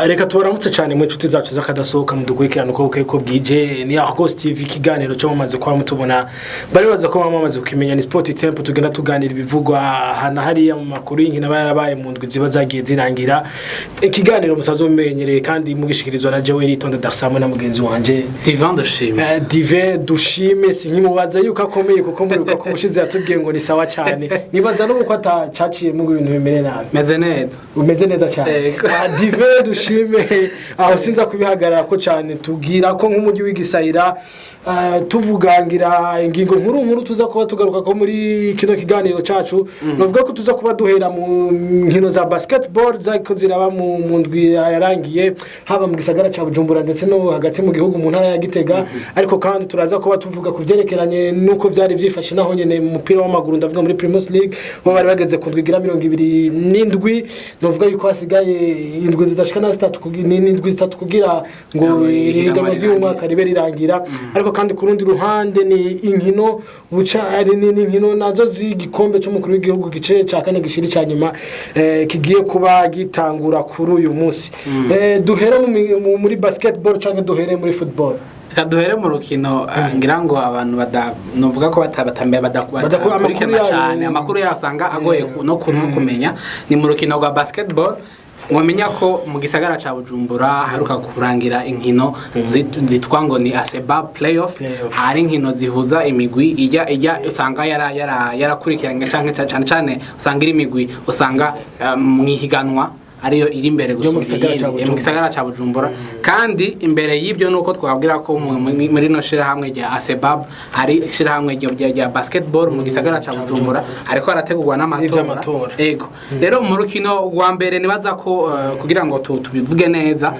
Reka tubaramutse cyane mu inshuti zacu z'akadasohoka, mudukurikirana uko bukeye ko bwije. Ni Argos TV, ikiganiro cyo mumaze kuba mutubona, bari baza ko bamaze kukimenya, ni Sport Tempo. Tugenda tuganira ibivugwa hana hariya mu makuru y'inkino aba yarabaye mu ndwi ziba zagiye zirangira. Ikiganiro musazo mumenyereye kandi mugishikirizwa na Joel Itonde Darsamu na mugenzi wanje Divan Dushime. Dive Dushime, sinkimubaza yuko akomeye, kuko muribuka ko ubushize yatubwiye ngo ni sawa cyane. Nibaza n'uko atacaciye mu bintu bimere nabi. Meze neza. Umeze neza cyane. Yego. Dive Dushime, aho sinza kubihagarara ko cyane, tubwira ko nk'umujyi w'igisayira, tuvugangira ingingo nkuru nkuru tuza kuba tugaruka ko muri kino kiganiro cacu. Novuga ko tuza kuba duhera mu nkino za basketball zariko ziraba mu ndwi yarangiye, haba mu gisagara ca Bujumbura ndetse no hagati mu gihugu mu ntara ya Gitega. Ariko kandi turaza kuba tuvuga ku vyerekeranye nuko vyari vyifashe naho nyene mu mupira w'amaguru, ndavuga muri Primus League, bo bari bageze ku ndwi igira 27. Novuga yuko hasigaye indwi zidashika na zitatu ni indwi 3 kugira ngo Yabo, ihiganwa ihiganwa ry'uyu mwaka ribe rirangira. Ariko kandi ku rundi ruhande ni inkino buca ari ni inkino nazo z'igikombe cy'umukuru w'igihugu, gice ca kane gishiri ca nyuma, kigiye kuba gitangura kuri uyu munsi. Duhere muri basketball canke duhere muri football? Reka duhere mu rukino, ngira ngo abantu bada novuga ko batambaye badakurikirana amakuru yayo. cyane amakuru yayo usanga agoye no kumenya. Ni mu rukino rwa basketball. Mwamenya ko mu gisagara ca Bujumbura haruka kurangira inkino zitwa ngo ni ASEBA playoff. Playoff. Hari inkino zihuza imigwi ijya usanga yara yara yarakurikiranye canke cane cane usanga iri imigwi usanga mu ihiganwa ariyo iri imbere Yo mu gusumba gisagara ca iyindi mu Bujumbura. gisagara ca Bujumbura. Kandi imbere y'ibyo nuko twabwira ko muri no shirahamwe rya ASEBAB, hari shirahamwe rya basketball mu gisagara ca Bujumbura, ariko harategurwa n'amatora. N'ivy'amatora. Ego, rero mu rukino rwa mbere nibaza ko kugira ngo tubivuge neza,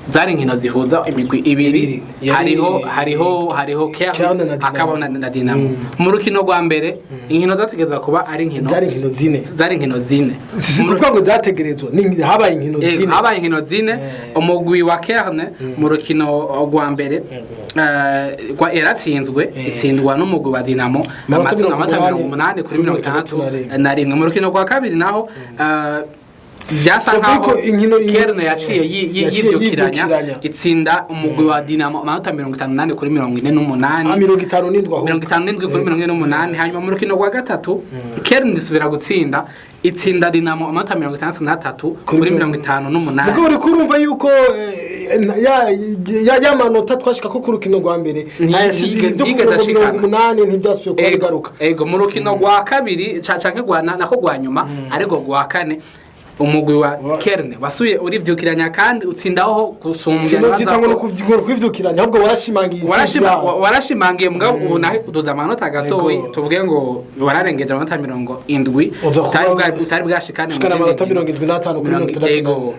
zari inkino zihuza imigwi ibiri. Ibiri. Hariho Kern Kern na Dinamo. hakaba na Dinamo. Mu rukino rwa mbere inkino zategeza kuba ari inkino Zari inkino zine. Zari inkino zine. Si kuvuga ngo zategerezwa, habaye inkino zine. Habaye inkino zine. Umugwi wa Kern mu rukino rwa mbere yaratsinzwe, itsindwa n'umugwi wa Dinamo Amanota amanota 80 80 kuri 61. 61. Mu rukino rwa kabiri naho byasa Tuvuge nkaho ko Kern yaciye yaciye yivyukiranya, yivyukiranya. itsinda umugwi wa Dinamo amanota 58 kuri 48. 57 ahubwo. 57 kuri 48. Hanyuma mu rukino rwa gatatu Kern isubira gutsinda, itsinda Dinamo amanota 63 kuri 58. Mugabo uriko urumva yuko ya manota twashika ko ku rukino rwa mbere ayashize ibyo ku ntiyigeze mirongo ashikana. 80 ntibyasubiye kuba bigaruka. Ego, mu rukino rwa kabiri canke rwa nako rwa nyuma, ariko rwa kane, umugwi wa Kern wasuye urivyukiranya kandi utsindaho gusumbya. Sinovyita ngo nibaza no ko kwivyukiranya, ahubwo warashimangiye intsinzi yawo. Warashimangiye, mugabo ubu naho uduza amanota gatoyi. Tuvuge ngo wararengeje amanota 70 Uza utari bwashikane mu ushikana zindi amanota nkino. 75 kuri 63. Ego.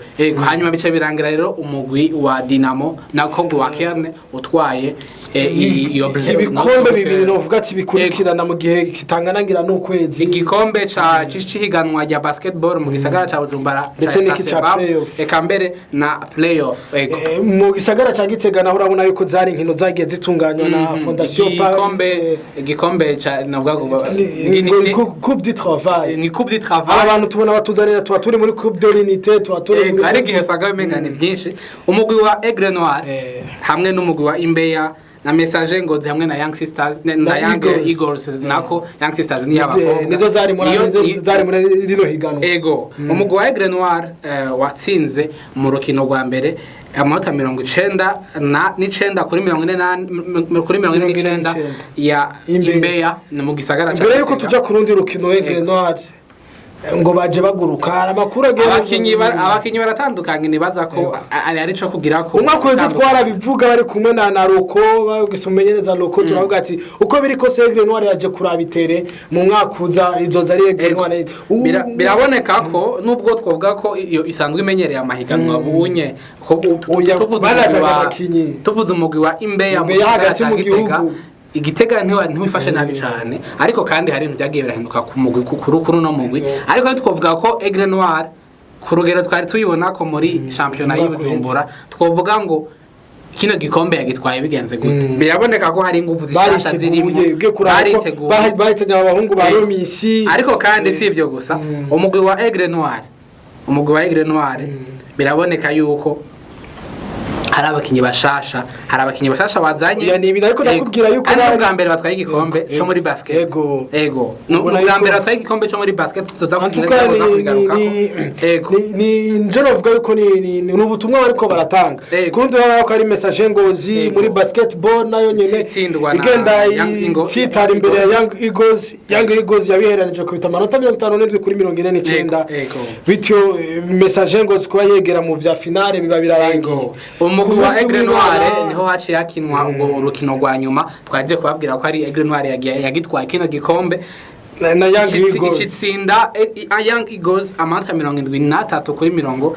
Hanyuma bice birangira rero umugwi wa Dinamo nako wa Kern utwaye iyo Ibikombe bibiri novuga ati bikurikirana mu gihe kitangana ngira n'ukwezi. Igikombe ca c'ihiganwa rya basketball mu gisagara ca Bujumbura Ndetse n'iki ca Sasebab, playoff. eka mbere na playoff, ego. Mu gisagara ca Gitega naho urabona yuko zari inkino zagiye zitunganywa na Fondation Igikombe ca navuga ngo Coupe du Travail. Ni Coupe du Travail. Aba bantu tubona batuzanira, tuba turi muri Coupe de l'Unité, tuba turi Ego, muri hari igihe usanga bimenga ni byinshi. Umugwi wa Aigle Noir hamwe n'umugwi wa Imbeya na Messager Ngozi hamwe na Young Sisters na Na Young Eagles. Eagles, nako Young Sisters ni y'abakobwa. Nizo zari muri nizo zari muri rino higanwa. Ego, umugwi wa Aigle Noir watsinze mu rukino rwa mbere amanota 99 kuri 40 na kuri 49 ya Imbeya. Imbeya, ni mu gisagara ca Mbere yuko Gitega. tuja ku rundi rukino, Aigle Noir ngo baje baguruka, hari amakuru agenda Abakinyi baratandukanye, nibaza ko ari arico kugira ko Umwaka uheze twarabivuga bari kumwe na Roko, bagise umumenyereza Roko, turavuga ati uko biri kose Aigle Noir yaje kuraba itere mu mwaka uza izoza ari Aigle Noir. Biraboneka ko nubwo twavuga ko iyo isanzwe imenyereye amahiganwa bunye ko Oya, tuvuze barazanye umugwi wa abakinyi. tuvuze umugwi wa Imbeya mu Imbeya gisagara hagati ca mu Gitega, gihugu. Igitega ntiwifashe nabi cane, ariko kandi hari ibintu byagiye birahinduka ku mugwi kuri uno mugwi. Ariko ntitwovuga ko Aigle Noir ku rugero twari tuyibona ko muri shampiyona Umwaka y'Ibujumbura, twovuga ngo kino gikombe yagitwaye bigenze gute. Biraboneka ko hari ingufu zishasha zirimo. Bariteguye, ugiye kuraba ko Bariteguye. Bahitanye abahungu ba Romisi. Ariko kandi si ibyo gusa, umugwi wa Aigle Noir Umugwi wa Aigle Noir biraboneka yuko hari abakinyi bashasha, hari abakinyi bashasha wazanye. Ya, ni ibintu ariko ndakubwira yuko ari ubwa mbere batwaye igikombe cyo muri basket. Ego, ni Ubona ubwa yuko mbere batwaye igikombe cyo muri basket, tuza En tout cas, Ego. ni nje novuga yuko ni ubutumwa bariko baratanga. Ego. Ku rundi ruhande ko ari Messager Ngozi muri basketball nayo nyene Itsindwa na igenda Young itsitara imbere ya Young Eagles. Young Eagles yabiheranije kubita amanota 57 kuri 49. Ego. Bityo Messager Ngozi kuba yegera mu vya finale biba birarangiye. Ego. Umugwi Ku wa munsi Aigle w'Imana- Noir niho haciye hakinwa ubwo urukino rwa nyuma, twaje kubabwira ko ari Aigle Noir yagitwaye kino gikombe na Young Eagles. Icitsinda Young Eagles amanota 73 kuri 59.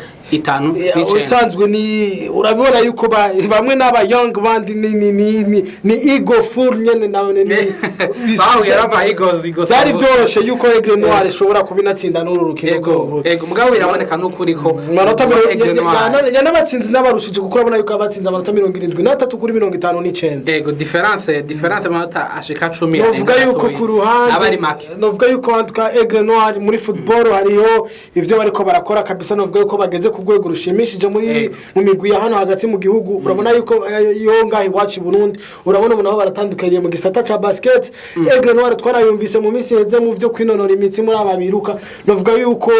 Usanzwe ni urabona yuko bamwe n'aba young, bandi ni eagle full nyene na ni Bahuye ari ama Eagles, Eagles. Byari byoroshe yuko Aigle Noir ishobora kuba inatsinda n'uru rukino. Ego, mugabo biraboneka n'ukuri ko Amanota Aigle Noir yanabatsinze n'abarushije, kuko urabona yuko abatsinze amanota 73 kuri 59. Ego, différence amanota ashika 10 Novuga arenga yuko gatoyi. ku ruhande aba ari make. Novuga yuko en tout cas Aigle Noir muri football hariho ivyo bariko barakora kabisa. Novuga yuko bageze ku rwego rushimishije muri mu migwi ya hano hagati mu gihugu. Urabona yuko yo ngaho iwacu i Burundi, urabona ubu nabo baratandukaniye mu gisata ca basket. Aigle Noir twarayumvise mu minsi iheze mu vyo kwinonora imitsi muri aba biruka. Novuga yuko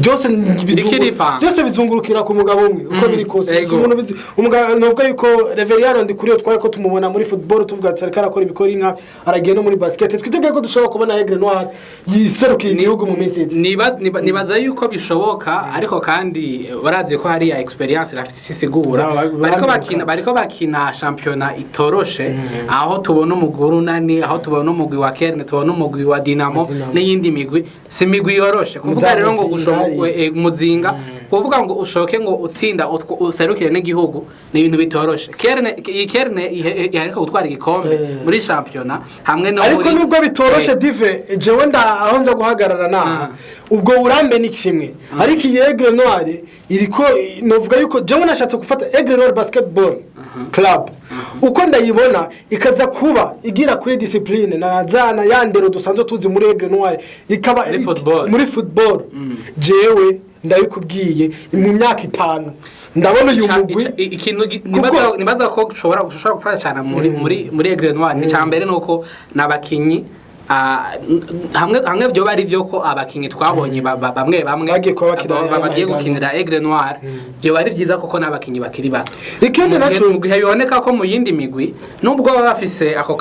byose Rikiripanga. byose bizungurukira ku mugabo umwe uko biri kose. Si umuntu umugabo, novuga yuko Reveriyano Ndikuriyo twari ko tumubona muri football, tuvuga ati ariko arakora ibikora inka, aragiye no muri basket. Twiteguye ko dushobora kubona Aigle Noir yiserukiye igihugu mu minsi iza. Nibaza yuko bishoboka, ariko kandi barazi ko hariya experience irafise icyo isigura. Bariko bakina, bariko bakina shampiyona itoroshe, aho tubona umugwi Urunani, aho tubona umugwi wa Kerne, tubona umugwi wa Dinamo Dinamo. n'iyindi migwi. Si imigwi yoroshe kuvuga rero ngo Muzinga hari. Muzinga, kuvuga ngo ushoke ngo utsinda userukire n'igihugu ni ibintu bitoroshe. Kerne, iyi Kerne iheruka gutwara igikombe muri shampiyona hamwe no Ariko muri nubwo bitoroshe, dive jewe nda aho nza guhagarara naha, ubwo burambe ni kimwe, ariko iyi Aigle Noir iriko, novuga yuko jewe nashatse gufata Aigle Noir Basketball Club uko ndayibona, ikaza kuba igira kuri discipline na zana ya ndero dusanzwe tuzi muri Aigle Noir, ikaba Muri football. Muri football, jewe ndabikubwiye, mu myaka 5 ndabona uyu mugwi Ikintu nibaza ko ushobora gufasha cyane muri Aigle Noir ni cya mbere nuko n'abakinyi hamwe hamwe vyoba ari vyo ko abakinyi twabonye bamwe bamwe Bagiye kuba bakina bagiye aya gukinira Aigle Noir, vyoba ari vyiza kuko n'abakinyi bakiri bato. Ikindi naco Mu gihe biboneka ko mu yindi migwi nubwo baba bafise ako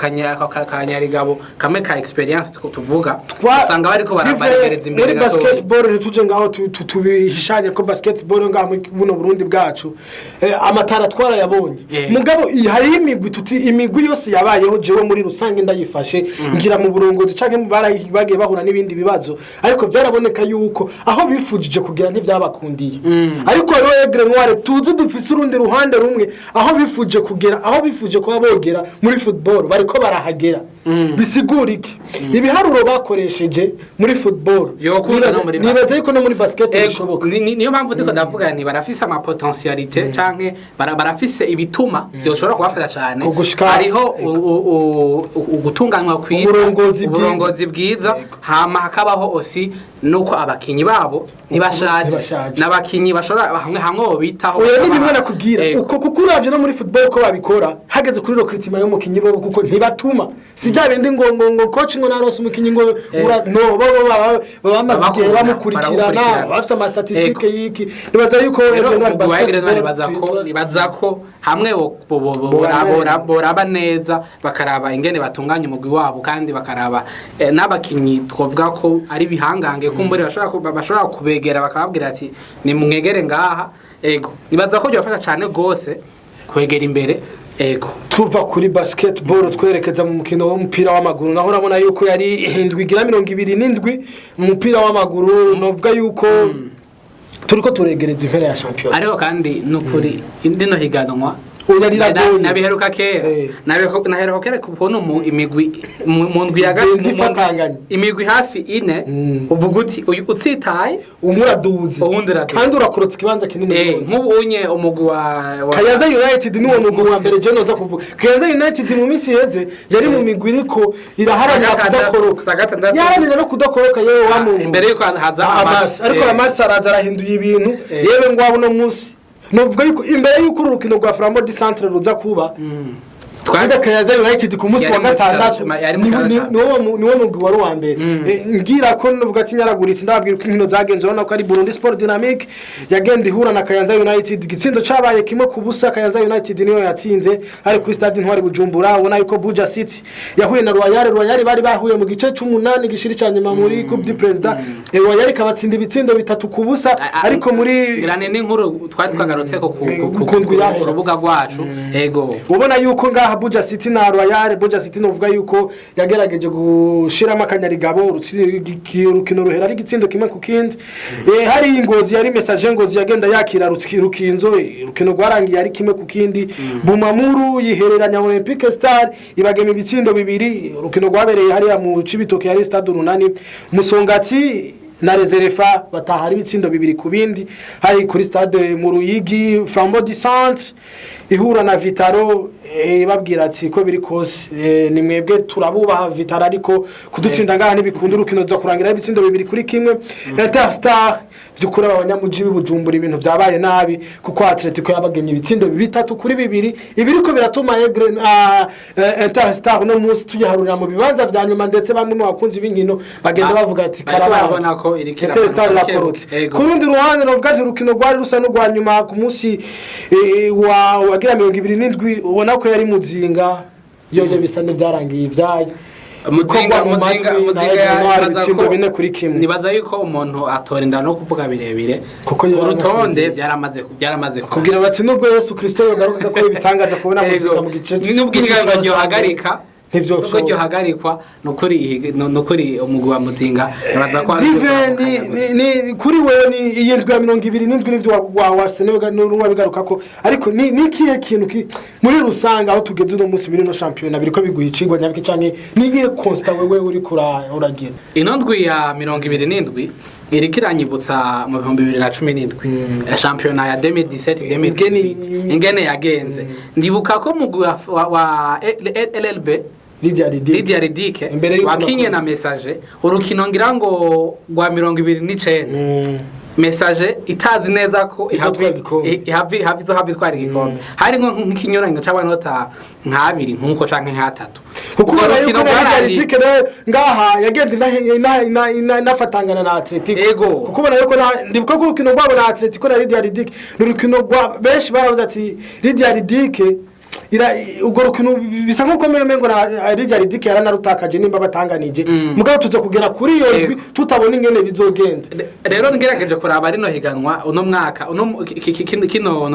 kanyarigabo kamwe ka experience tuvuga, usanga bariko barabaregereza imbere muri gatoya. Basketball ntituje ngaho tubihishanye ko basketball ngaho muri buno Burundi bwacu amatara twarayabonye. Mugabo hariho imigwi tuti imigwi yose yabayeho, jewe muri rusange ndayifashe ngira mu burongozi canke mu bagiye bahura n'ibindi bibazo, ariko byaraboneka yuko aho bifujije kugira ntibyabakundiye. Ariko rero Aigle Noir tuzi dufise urundi ruhande rumwe, aho bifuje kugera, aho bifuje kuba bogera muri football bariko barahagera. Bisigura iki? Ibiharuro bakoresheje muri football Yokunda no muri nibaza yuko no muri basket Ego, bishoboka. Niyo mpamvu ndiko ndavuga nti barafise ama potentialité canke barafise ibituma byoshobora kubafasha cyane. Hariho ugutunganywa kwiza, Uburongozi bwiza. Uburongozi bwiza, hama hakabaho osi nuko abakinyi babo ntibashaje. Ntibashaje. N'abakinyi bashobora hamwe hamwe bobitaho. Oya, ni bimwe nakubwira. Ego. Uko kuko uravye no muri football ko babikora, hageze kuri recruitment y'umukinyi bo, kuko ntibatuma si bya bindi ngo coach ngo narose umukinyi ngo no bo bo baba bamaze igihe Babakunda, bamukurikirana, baramukurikirana. bafise ama statistique y'iki. Nibaza yuko Rero Aigle Noir umugwi wa Aigle Noir basketball nibaza ko hamwe boraba neza, bakaraba ingene batunganya umugwi wabo, kandi bakaraba n'abakinyi twovuga ko ari bihangange kumbure bashobora kubegera bakababwira ati nimwegere ngaha. Ego, nibaza ko byabafasha cyane gose kwegera imbere. Ego. Tuva kuri basketball twerekeza mu mukino w'umupira w'amaguru, naho urabona yuko yari indwi igira 27 mu mupira w'amaguru. Novuga yuko turiko turegereza impera ya shampiyona. Ariko kandi nukuri rino higanwa Oya, riragoye. Nabiheruka kera. Naheruka kera kubona imigwi mu ndwi ya Igenda ifatanganye. Imigwi hafi ine, uvuga uti uyu utsitaye, umwe uraduze, uwundi uraduze. Kandi urakorotse ikibanza kinini rwose. Nk'ubu unye umugwi wa Kayanza United niwo mugwi wa mbere je noza kuvuga. Kayanza United mu minsi iheze yari mu migwi iriko iraharanira kudakoroka. Za gatandatu. Yaharanira no kudakoroka, yewe wa muntu. Imbere yuko haza Amasi, ariko Amasi araza arahinduye ibintu. Yewe, ngwabo no munsi novuga yuko imbere yuko uru rukino rwa Flambeau du Centre ruza kuba, Twajya Kayanza United ku munsi Yari wa mu gatandatu yari mu gatandatu. niwo mugwi wari uwa mbere. Ngira ko nuvuga ati nyaraguritse, ndababwira uko inkino zagenze. Urabona ko ari Burundi Sport Dynamic yagenda ihura na Kayanza United, igitsindo cabaye 1-0, Kayanza United niyo yatsinze, ari kuri stade Intwari Bujumbura. Ubona yuko Buja City yahuye na Royal. Royal bari bahuye mu gice c'umunani gishiri ca nyuma muri Coupe du Président. Royal ikabatsinda ibitsindo 3-0, ariko muri Irane n'inkuru twari twagarutse ko ku ndwi yahera. ku rubuga rwacu, ego. Ubona yuko ngaha Buja City na Royal, Buja City novuga yuko yagerageje gushiramo akanyarigabo, urukino ruhera ari igitsindo 1-1. Hari Ingozi, yari Message Ngozi yagenda yakira Rukinzo, urukino rwarangiye ari 1-1. Bumamuru yihereranya Olympique Star, ibagema ibitsindo 2, urukino rwabereye hariya mu Cibitoke, yari Stade Urunani. Musongati na Reserefa bataha ari ibitsindo 2-2, hari kuri stade mu Ruyigi. Flambeau du Centre ihura na Vitaro, babwira ati ko biri kose, ni mwebwe turabubaha Vitaro, ariko kudutsinda ngaha ntibikunda, urukino ruza kurangira ibitsindo 2-1. Interstar, by'ukuri abanyamuji b'Ibujumbura ibintu byabaye nabi, kuko Atletico yabagemye ibitsindo 3-2, ibiriko biratuma Interstar uno munsi tuyiharurira mu bibanza vya nyuma, ndetse bamwe mu bakunzi b'inkino bagenda bavuga ati Bariko karabaye. barabona ko iriko Interstar iramanuka. irakorotse. Ego. Ku rundi ruhande novuga ati urukino rwari rusa n'urwa nyuma ku munsi wa wagira 27, ubona ko yari Muzinga yoyo bisa n'ivyarangiye ivyayo. Muzinga Ikorwa mu Muzinga matwi Muzinga na Aigle Noir, nibaza ibitsindo 4-1. Nibaza yuko umuntu atorinda no kuvuga birebire, Kuko ku rutonde yaramaze. byaramaze Kugira bati nubwo Yesu Kristo yogaruka agakora ibitangaza kubona Muzinga mu gice nubwo ingango ryohagarika, Ntivyoshoboka. nubwo ryohagarikwa, nukuri umugwi wa Muzinga nibaza ko ari Dive, ni kuri wewe ni iyi ndwi ya 27 nivyo wase n'uwabigaruka ko, ariko ni ikihe kintu muri rusange aho tugeze uno munsi muri no shampiyona biriko biguha icigwa nyabiki, canke ni iyihe constat wewe uri uragira? Ino ndwi ya 27 iriko iranyibutsa mu 2017, shampiyona ya 2017 2018 ingene yagenze. Ndibuka ko mugwi wa LLB, Lydia Ridic, Lydia Ridike, Imbere y'uko wakinye na Message urukino ngira ngo rwa 29, Message itazi neza ko Izotwara igikombe. izohava itwara igikombe, harimo nk'ikinyuranyo c'amanota nk'abiri nk'uko canke nk'atatu. Kuko Urwo ubona rukino yuko na Lydia rwarangiye- Ridic nayo ngaha yagenda inafatangana na Atletico. Ego. Kuko ubona yuko ndibuka ko urukino rwabo na Atletico na Lydia Ridic ni urukino rwa benshi baravuze ati Lydia Ridic ira urwo rukino bisa nkuko mengo na Lydia Ridic yaranarutakaje nimba batanganije, mugabo tuza kugera kuri iyo ndwi tutabona ingene bizogenda. Rero ngerageje kuraba rino higanwa uno mwaka, uno mu- ki- ki- ki- kino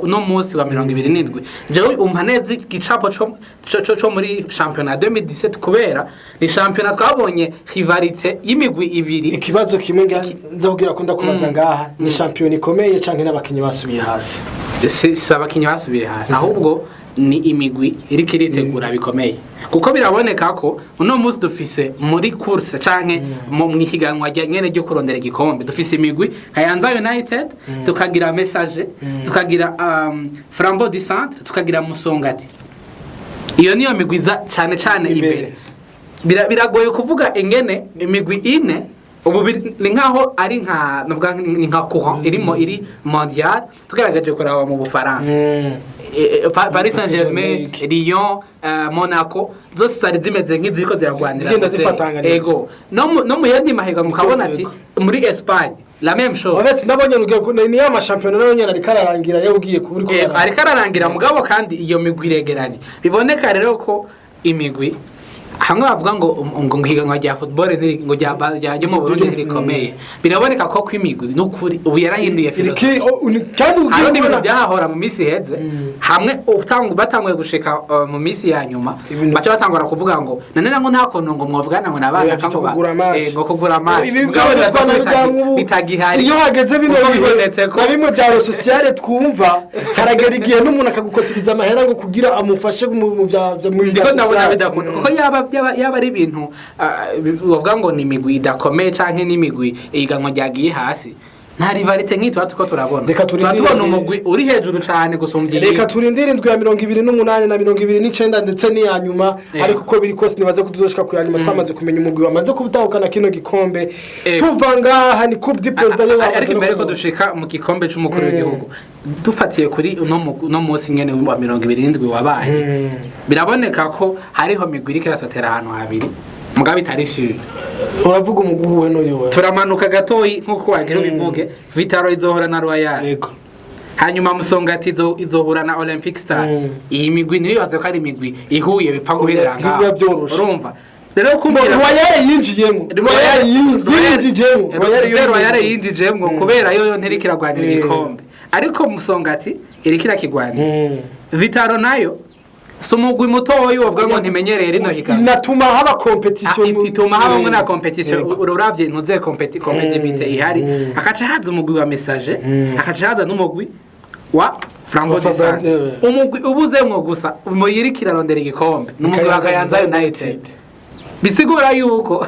uno munsi wa 27, jewe umpa neza igicapo co muri shampiyona ya 2017, kubera ni shampiyona twabonye rivalité y'imigwi ibiri. Ikibazo kimwe nza kugira ko ndakubaza ngaha, ni shampiyona ikomeye canke n'abakinyi basubiye hasi? Si abakinyi basubiye hasi, ahubwo ni imigwi iriko iritegura bikomeye, kuko biraboneka ko uno munsi dufise muri course canke mu ihiganwa rya nyene ryo kurondera igikombe, dufise imigwi Kayanza United, tukagira Message, tukagira Flambeau du Centre, tukagira Musongati. Iyo niyo migwi iza cane cane Imbere. imbere. Biragoye kuvuga ingene imigwi ine ubu ni nkaho ari nka nuvuga ni nka courant irimo iri mondial. Tugaragaje kuraba mu Bufaransa, Paris Saint-Germain, Lyon, Monaco, zose zari zimeze nk'iziriko ziragwanira Zigenda mu zifatanganije. Ego, no mu yandi mahiganwa ukabona ati muri Espagne la même chose. Uretse nabonye urugero ni ya mashampiyona nayo nyene ariko ararangira, yo ugiye kuba uriko Ego, ariko ararangira, mugabo kandi iyo migwi iregeranye. Biboneka rero ko imigwi Hamwe bavuga ngo higanwa rya football ngo rya ryo mu Burundi ntirikomeye, biraboneka ko kw'imigwi n'ukuri ubu yarahinduye philosophie. Kandi ugiye Hari ibintu kubona byahahora mu minsi iheze, hamwe batanguye gushika mu minsi ya nyuma, baca batangura kuvuga ngo none ngo nta kuntu ngo mwavugana ngo nabana Oya, ngo kugura match. Ngo kugura match. Ibi Mugabo byo bibaza ko bitagihari. Iyo hageze bino Kuko bihe bibonetse ko na bimwe bya sociale, twumva haragera igihe n'umuntu akagukotiriza amahera ngo kugira amufashe mu bya Niko ndabona sociale. bidakunda, kuko yaba ari ibintu bavuga ngo ni imigwi idakomeye canke n'imigwi ihiganwa ryagiye hasi, nta rivalité nk'iyi tuba tuko turabona. Reka Tuba turindire. tubona umugwi uri hejuru cane gusumbya Reka iyindi. turindire indwi ya 28 na 29 ndetse n'iya nyuma. Ariko uko biri kose, nibaze ko tuzoshika ku ya nyuma twamaze kumenya umugwi wamaze kubutahukana kino gikombe. Tuva ngaha ni Coupe du Président yo yamaze Ariko no imbere ko kubona. dushika mu gikombe c'umukuru w'igihugu, dufatiye kuri uno munsi nyene wa 27 wabaye, biraboneka ko hariho migwi iriko irasotera ahantu habiri, mugabo itari sûr. Uravuga umugwi uwuhe n'uyu we? Turamanuka gatoyi nk'uko wagira ubivuge, Vital'O izohura na Royal, hanyuma Musongati izohura na Olympic Star. Iyi migwi ntibibaze ko ari imigwi ihuye bipfa guherera Ntibiba ngaho. vyoroshe. Urumva rero kumbwira Royal yinjiyemo, Royal yinjijemo. Royal yinjijemwo kubera yo ntiriko iragwanira igikombe, ariko Musongati iriko irakigwanira. Vital'O nayo si umugwi mutoyi wovuga ngo ntimenyereye rino higanwa. Inatuma haba compétition. Ituma habamwo na compétition. Uravye ntuze compétitivité ihari, hakaca haza umugwi wa Messager, hakaca haza n'umugwi wa Flambeau Wa du Centre. Umugwi ubuzemwo gusa muyiriko irarondera igikombe ni umugwi wa Kayanza United. Bisigura yuko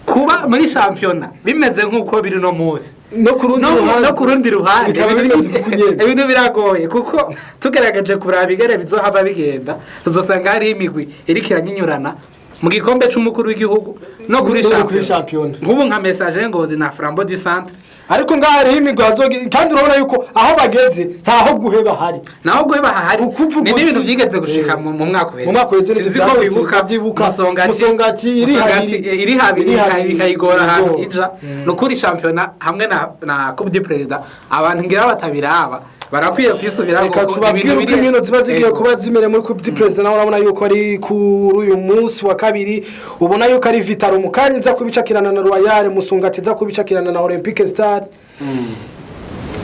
kuba muri shampiyona bimeze nk'uko biri no munsi, No ku rundi ruhande no ku rundi ruhande bikaba bimeze uko nyene. Ibintu biragoye, kuko tugerageje kuraba igere bizohava bigenda, tuzosanga hariho imigwi iriko iranyinyurana mu gikombe c'umukuru w'igihugu no kuri No kuri shampiyona. Shampiyona. Nk'ubu nka Messager Ngozi na Flambeau du Centre. Ariko ngaha hariho imigwi kandi urabona yuko aho bageze ntaho guheba hari. Naho guheba hahari. Ukuvuga Ni n'ibintu byigeze gushika mu mwaka uheze. Mu mwaka uheze nivyo Sinzi ko vyashitse, wibuka. ndavyibuka. Musongati. Musongati iri Musongati habiri. iri habiri, Iri habiri. ikayigora ahantu Igora. ija. Ni ukuri shampiyona hamwe na Coupe du Président, abantu ngira batabiraba barakwiye kwisubira. Reka tubabwire uko inkino ziba zigiye kuba zimere muri Coupe du Président. Nawe urabona yuko ari kuri uyu munsi wa kabiri, ubona yuko ari Vital'O mu kanya iza kubicakirana na Royal, Musongati iza kubicakirana na Olympique Stade.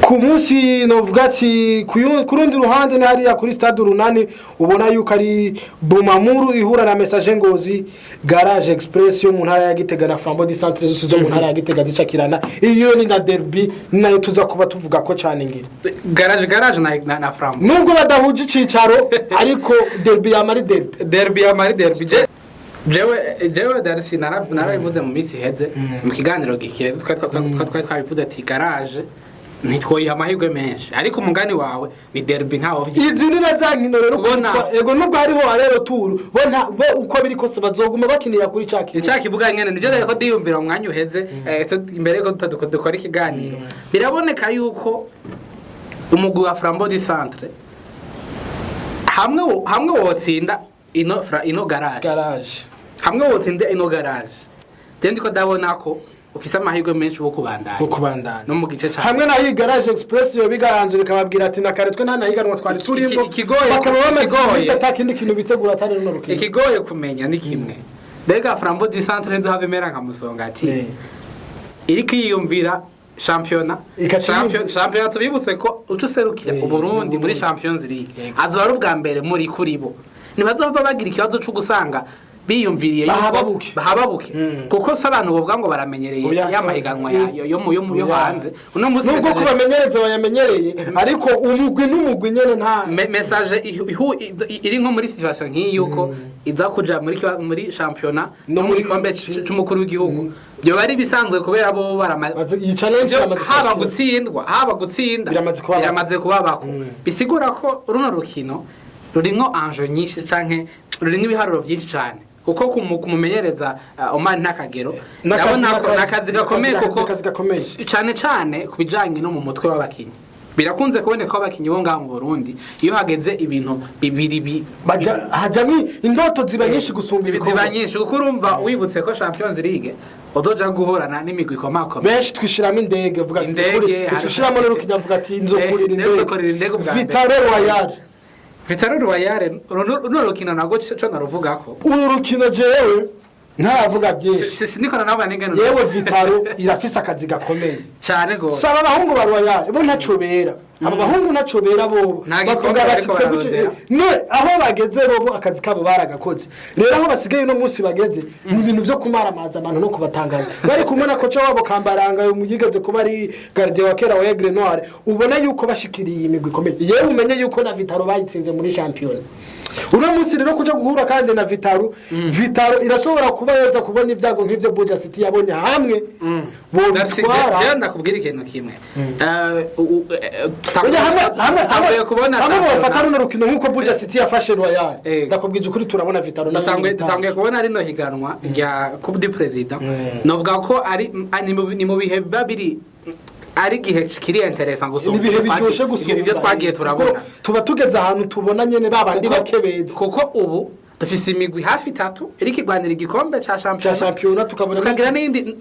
Ku munsi novuga ati ku rundi ruhande ni hariya kuri Stade Urunani, ubona yuko ari Bumamuru ihura na Messager Ngozi, Garage Express yo mu ntara ya Gitega na Flambeau du Centre zose zo mu ntara ya Gitega zicakirana. Iyo ni na derby nayo tuza kuba tuvuga ko cyane ngira. Garage na Flambeau. Nubwo badahuje icicaro, ariko derby yama ari derby. Derby ya mari derby. Jewe Darcy narabivuze mu minsi iheze mu kiganiro gikeze, twari twabivuze ati Garage ntitwoyiha amahirwe menshi, ariko umugani wawe ni derby, ntawo Izi ni na za nkino rero ego nubwo hariho aller-retour, bo nta bo uko biri kose bazoguma bakinira kuri ca kibuga. Ni ca kibuga nyene, nivyo rero diyumvira mu mwanya uheze, imbere yuko dukora ikiganiro, biraboneka yuko umugwi wa Flambeau du Centre hamwe wotsinda ino Garage, Garage. hamwe wotsinda ino Garage, je ndiko ndabona ko ufise amahirwe menshi wo kubandanya. Wo kubandanya. No mu gice ca Hamwe na iyi Garage Express yo bigaranzura ikababwira ati na kare twe nta nahiganwa twari turimo, bakaba bamaze iminsi ata kindi kintu bitegura atari runo rukino. Ikigoye kumenya ni kimwe: mbega Flambeau du Centre ntizohava imera nka Musongati iriko yiyumvira shampiyona? Shampiyona, tubibutse ko uca userukira Uburundi muri Champions League, azoba ari ubwa mbere muri kuri bo. Ntibazova bagira ikibazo co gusanga biyumviriye yuko Bahababuke. bahababuke, kuko se abantu bovuga ngo baramenyereye Oya, ya mahiganwa yo Oya. hanze uno munsi. Nubwo kubamenyereza bayamenyereye, ariko umugwi n'umugwi nyene nta Message iri nko muri situation nk'iyi yuko iza kuja muri shampiyona No no muri gikombe c'umukuru w'igihugu, byoba ari bisanzwe kubera bo Iyi challenge iramaze haba kubashikira. gutsindwa, haba gutsinda, Biramaze kubabako. Biramaze kubabako. Bisigura ko runo rukino rurimwo enjeux nyinshi canke rurimwo ibiharuro byinshi cane, kuko kumumenyereza Omar Ntakagero, ndabona ko nakazi gakomeye, kuko N'akazi gakomeye. cane cane ku bijanye no mu mutwe w'abakinyi. Birakunze kuboneka ko abakinyi bo ngaha mu Burundi iyo hageze ibintu bibiri Hajamwo indoto ziba nyinshi gusumba ibikorwa. Ziba nyinshi, kuko urumva wibutse ko Champions League uzoja guhorana n'imigwi ikomakomeye. Benshi twishiramo indege, vuga ati Indege, twishiramo rero kinyamvuga ati nzokurira Nzokurira indege ubwa mbere. Vital'O Royal. Vital'O Royal, runo rukino nabwo co naruvugako. Uru rukino jewe ntaravuga byinshi. Siniko navuga n'ingene. Yewe, Vital'O irafise akazi gakomeye. Cyane gose. Saba abahungu ba Royal bo ntaco bera, abo bahungu ntaco bera bo. Nta gikombe Bavuga bati bariko twebwe bararondera. Ne aho bageze bobo akazi kabo baragakoze. Rero aho basigaye uno munsi bageze ni ibintu byo kumaramaza abantu no kubatangaza. Bari kumwe na koca wabo Kambaranga yigeze kuba ari gardien wa kera wa Aigle Noir. Ubona yuko bashikiriye imigwi ikomeye. Yewe, umenye yuko na Vital'O bayitsinze muri champion. Uno munsi rero kuja guhura kandi na Vital'O, Vital'O irashobora kuba yoza kubona ibyago nk'ivyo Buja City yabonye hamwe bobitwara. Rero ndakubwira ikintu kimwe. Oya, hamwe hamwe Tutanguye hamwe kubona hamwe shampiyona. bafata runo rukino nk'uko Buja City yafashe Royal, ndakubwije ukuri turabona Vital'O nayo nyene. Dutanguye kubona rino higanwa rya Coupe du Président, novuga ko ari ni mu bihe biba biri ari igihe kiri intéressant gusumba ni ibihe biryoshe gusumba ibyo twagiye turabona. Kuko tuba tugeze ahantu tubona nyene babandi bake beza. Kuko ubu dufise imigwi hafi itatu iriko igwanira igikombe ca ca shampiyona, shampiyona, tukabona tukagira n'iyindi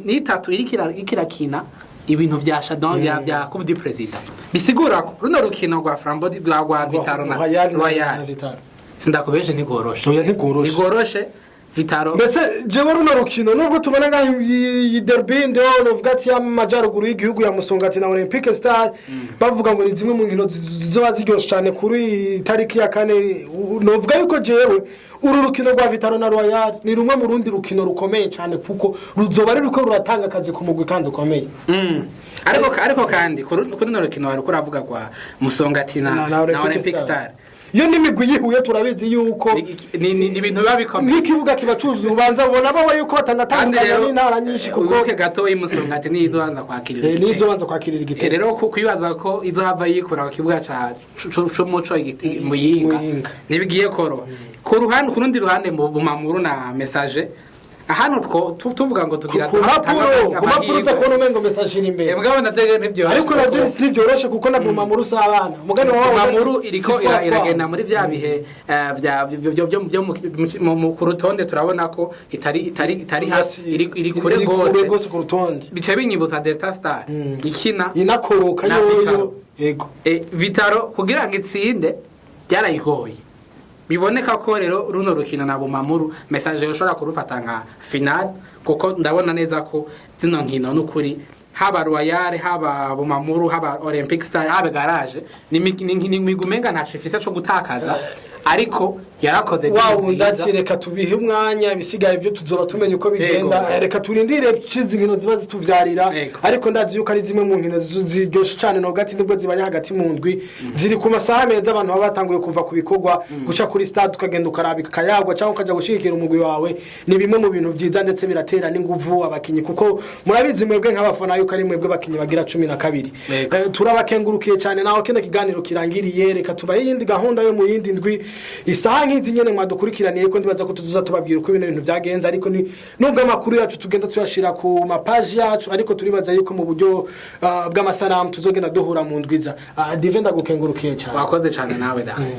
n'itatu iriko irakina ibintu vya shadon vya Coupe du Président. Bisigura ko runo rukino rwa Flambeau rwa Vital'O na Royal na Royal, Vital'O, sindakubeshe, ntigoroshe. Oya, ntigoroshe. Ntigoroshe. Vital'O Ndetse jewe runo rukino, nubwo tubona ngaho iyi derby ndeho novuga ati y'amajyaruguru y'igihugu ya Musongati na Olympique Star, bavuga ngo ni zimwe mu nkino zizoba ziryoshe cyane kuri iyi tariki ya 4, novuga yuko jewe uru rukino rwa Vital'O na Royal ni rumwe mu rundi rukino rukomeye cyane, kuko ruzoba ruriko ruratanga akazi ku mugwi kandi ukomeye. Ariko kandi kuri runo rukino wariko uravuga rwa Musongati na Olympic Star, Iyo n'imigwi yihuye turabizi yuko ni ibintu biba bikomeye. Nk'ikibuga kiba cuzuye, ubanza ubona bo yuko Kandi batanatandukanya rero n'intara nyinshi, kuko wibuke gato Musongati niyo izobanza kwakirira igitego. Nizo banza kwakirira igitego. Rero kwibaza ko izohava yikura ku kibuga ca c'umuco Muyinga Muyinga. ntibigiye koroha. Ku ruhande, ku rundi ruhande, mu Bumamuru na Messager, ahantu tuvuga ngo tugira Ku mpapuro, ku mpapuro uza kubona umengo Messager iri imbere. Mugabo natege ntibyoroshe. Ariko nabyo ntibyoroshe, kuko na Bumamuru si abana mugani wawe. Bumamuru iriko Si twa iragenda muri vya bihe vya byo ku rutonde turabona ko itari hasi, iri kure Iri kure gose. gose ku rutonde. Bice binyibutsa Delta Star ikina Inakoroka na yoyo. Vital'O. Yego. Vital'O kugira ngo itsinde byarayigoye. Biboneka ko rero runo rukino na Bumamuru, Messager yoshobora kurufata nka final, kuko ndabona neza ko zino nkino n'ukuri, haba Royal, haba Bumamuru, haba Olympic Star, haba Garage, ni imigwi umenga ntaco ifise co gutakaza, ariko yarakoze Wa deal wundi nziza. ati reka tubihe umwanya, ibisigaye byo tuzoba tumenya uko bigenda. Yego. Reka turindire cizi inkino ziba zituvyarira. Yego. Ariko ndazi yuko ari zimwe mu nkino ziryoshe cane no hagati, nibwo zibaye hagati mu ndwi, ziri ku masaha meza, abantu baba batanguye kuva ku bikorwa, guca kuri stade ukagenda ukarabika akayagwa cyangwa ukaja gushigikira umugwi wawe, ni bimwe mu bintu vyiza, ndetse biratera n'inguvu abakinyi, kuko murabizi mwebwe nk'abafana yuko ari mwebwe bakinyi bagira 12. Yego. Turabakengurukiye cyane naho kino kiganiro kirangiriye. Reka tubahe iyindi gahunda yo mu yindi ndwi, isaha nk'izi nyene mwadukurikiraniye, ko ndibaza ko tuzoza tubabwira uko ibintu byagenze. Ariko ni nubwo amakuru yacu tugenda tuyashira ku mapaji yacu, ariko turibaza yuko mu buryo bw'amasanamu tuzogenda duhura mu ndwiza. Dive, ndagukengurukiye cyane. Wakoze cane nawe, Darcy.